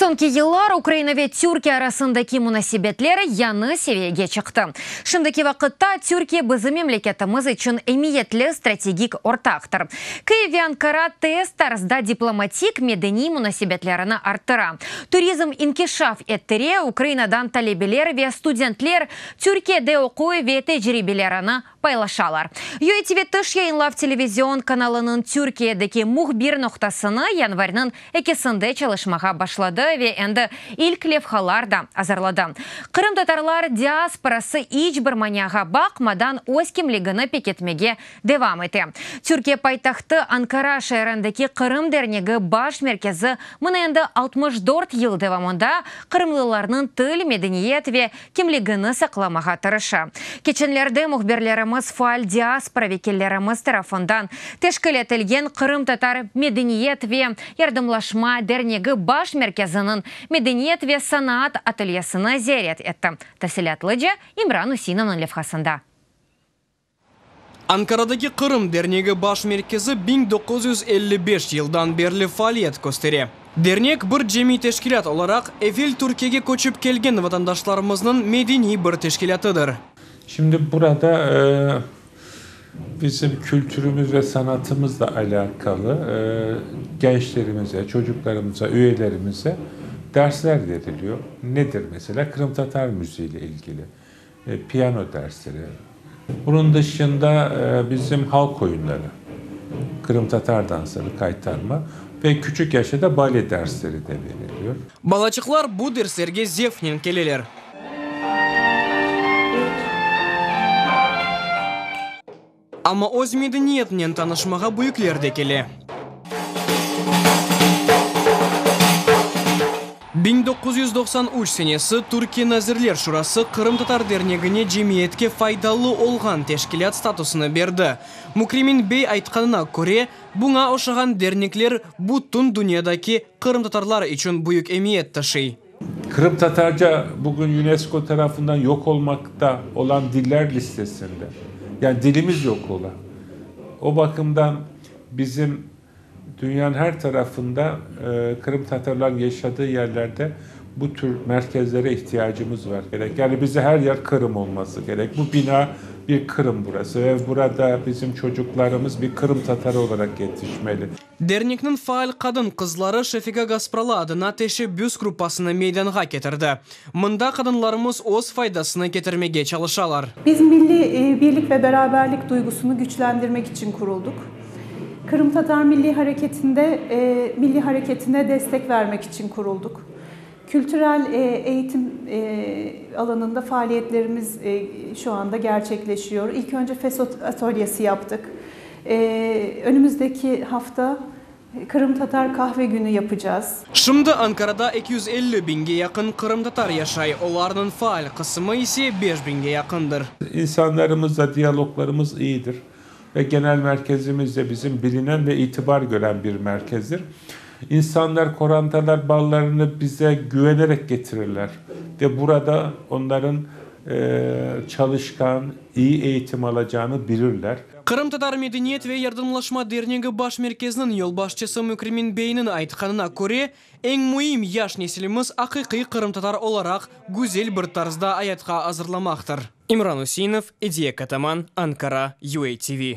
Soñki yıllar Ukraina ve Türkiye arasındaki munasebetler yañı seviyege çıqtı. Şimdiki vaqıtta Türkiye bizim memleketimiz içün emiyetli strategik ortaqtır. Kyiv ve Ankara tez tarzda diplomatik, medeniy munasebetlerini arttıra, turizm inkişaf ettire, Ukrainadan talebeler ve studentler Türkiyede oquy ve tecribelerini paylaşalar. UATV tış yayınlav televizion kanalınıñ Türkiyedeki mühbir noqtasını yanvarniñ ekisinde çalışmağa başladı ve endi ilk levhalar da azırladı. Qırımtatarlar diasporası iç bir maniağa baqmadan öz kimligini pekitmege devam ete. Türkiye paytahtı Ankara şeerindeki Qırım dernegi baş merkezi mına endi 64 yıl devamında qırımlılarnıñ til, medeniyet ve kimligini saqlamağa tırışa. Keçenlerde mühbirlerimiz faal diaspora vekillerimiz tarafından teşkil etilgen Qırımtatar medeniyet ve yardımlaşma dernegi baş merkeziniñ medeniyet ve sanaat atelyesini ziyaret etti. Tafsilâtlıca İmran Useinovnıñ levhasında. Ankaradaki Qırım dernegi baş merkezi 1955 yıldan berli faaliyet köstere. Dernek bir cemiy teşkilât olaraq evel Türkiyege köçip kelgen vatandaşlarımıznıñ medeniy bir teşkilâtıdır. Şimdi burada bizim kültürümüz ve sanatımızla alakalı gençlerimize, çocuklarımıza, üyelerimize dersler veriliyor. Nedir mesela? Qırımtatar müziği ile ilgili piyano dersleri. Bunun dışında bizim halk oyunları, Qırımtatar dansları, kaytarma ve küçük yaşta da bale dersleri de veriliyor. Balaçıqlar bu derslerge zevqnen keleler. Amma öz medeniyetinen tanışmağa büyükler de kele. 1993 senesi Türkiye Nazirler Şurası Qırımtatar dernegine cemiyetke faydalı olğan teşkilât statusını berdi. Mükremin bey aytqanına köre, buña oşağan dernekler bütün dünyadaki qırımtatarlar içün büyük emiyet taşıy. Kırım Tatarca bugün UNESCO tarafından yok olmakta olan diller listesinde. Yani dilimiz yok ola. O bakımdan bizim dünyanın her tarafında Kırım Tatarlar yaşadığı yerlerde bu tür merkezlere ihtiyacımız var. Gerek. Yani bize her yer Kırım olması gerek. Bu bina bir Kırım burası ve burada bizim çocuklarımız bir Kırım Tatarı olarak yetişmeli. Dernekniñ faal qadın-qızları Şefika Gaspralı adına teşebbüs gruppasını meydanğa ketirdi. Mında qadınlarımız öz faydasını ketirmege çalışalar. Biz milli birlik ve beraberlik duygusunu güçlendirmek için kurulduk. Kırım Tatar Milli Hareketi'nde milli hareketine destek vermek için kurulduk. Kültürel eğitim alanında faaliyetlerimiz şu anda gerçekleşiyor. İlk önce FES atölyesi yaptık. Önümüzdeki hafta Kırım Tatar kahve günü yapacağız. Şimdi Ankarada 250 biñge yaqın qırımtatar yaşay, olarnıñ faal qısmı ise 5 biñge yaqındır. İnsanlarımızla diyaloglarımız iyidir ve genel merkezimiz de bizim bilinen ve itibar gören bir merkezdir. İnsanlar, qorantalar balalarını bize güvenerek getirirler ve burada onların çalışqan, iyi eğitim alacağını bilirler. Qırımtatar medeniyet ve yardımlaşma dernegi baş merkeziniñ yolbaşçısı Mükremin beyniñ aytqanına köre, eñ müim yaş nesilimiz aqiqiy qırımtatar olaraq güzel bir tarzda ayatqa azırlamaqtır. İmran Useinov, Ediye Kataman, Ankara, UATV.